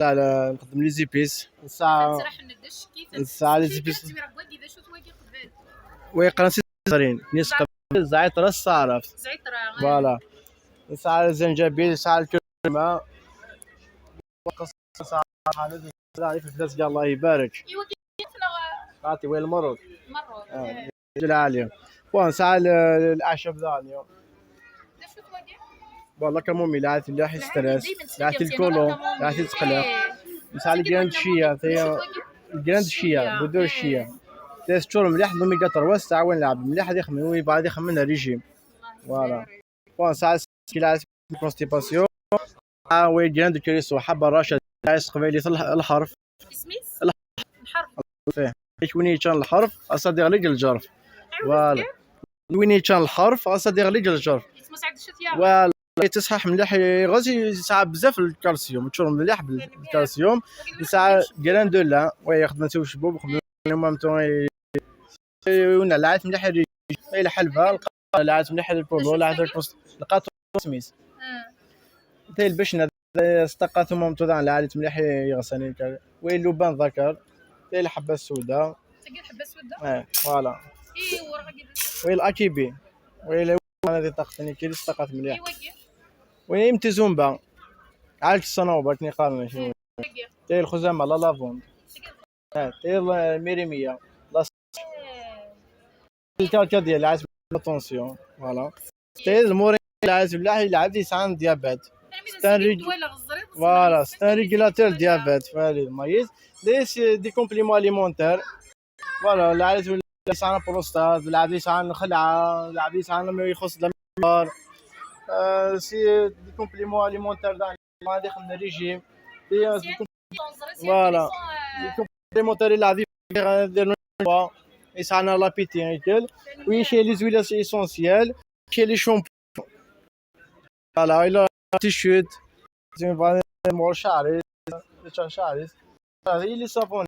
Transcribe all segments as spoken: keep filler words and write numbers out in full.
لا، لا، نقدم les épices. نسعى، نسعى les épices. ويقرا سي زرين، نسقى زعترة الصارف. زعترة، آه. Voilà. نسعى الزنجبيل، نسعى الكركم. نسعى الفلفلات، الله يبارك. ايوا، كيف نغ- عطي وين المرور؟ المرور. آه. العالية. ونسعى ال-، الأعشاب ذا اليوم. والله كمومي لا عاد مليح ستريس، لا عاد الكولون، لا عاد تقلق. نسعى الجراند شيا، هي الجراند شيا، بذور الشيا. تيستور مليح، دومي قطر وسع وين لعب مليح، هذه خمي، وي بعد يخمن الريجيم. Voilà. ونسعى كلاس كونستيباسيون. ها هو جراند كريسو، حبة رشا، عايز قبيلي الح-، الحرف. الحرف. فيه. كاين وين يتشان الحرف، أصدق لك الجرف. Voilà. وين يتشان الحرف، أصدق لك الجرف. Voilà. تصحح مليح، غادي يسعى بزاف الكالسيوم، تشرب مليح بالكالسيوم. يسعى جراند لا، وياخذ نسوي شبوب، خدمة مام تون، ونا لا عاد مليح الريجيم. إلا حلبة، القهوة لا عاد مليح البولو، لا عاد الكوس-، القاطو سميس. تاي البشنة، استقات مام تون لا عاد مليح يغساني الكال. وين لوبان ذكر، تاي الحبة السوداء. تلقى الحبة السوداء؟ إيه، voilà. إيه، ورقة كده. وين الأكيبي. وين لا، أنا ذي طاقتني كي استقات مليح. إيه، وين؟ وين يمتي زومبا. عالج الصنوبر، تني قارن شنو. تاي الخزامة، لا لافوند. آه، تاي الميريمية. لا س-، الكالكا ديال العزم، لا طونسيون. Voilà. تاي المورين العزم، لا يلعب يسعى ديابات. ستان ريج-، voilà، ستان ريجولاتور ديابات، فهذه الميز. ليس دي كومبليمون اليمونتير. Voilà، العزم يسعى بروستات، العزم يسعى خلعة، العزم يسعى ما يخص المنظار. آه، سي دي كومبليمون اليمونتير، هذه خدمة ريجيم. هي دي كوم-، voilà. دي كومبليمونتير العزم يدير نوا، يسعانا لابيتي هيكل. ويشي لي زويل اسونسيال، يشي لي شامبو. Voilà، إلا تيشيرت، زين، بعدين مور شعري، شعر شعري. هذه لي صابون.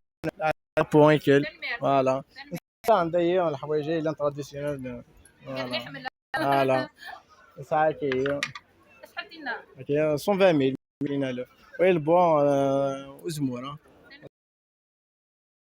صابون هيكل. Voilà. عندها هي الحوايج، إلا تراديسيونيل. Voilà. Voilà. صحيح كي. شحال دينا؟ كي مية وعشرين ألف. وي، البون، آه، وزمورة.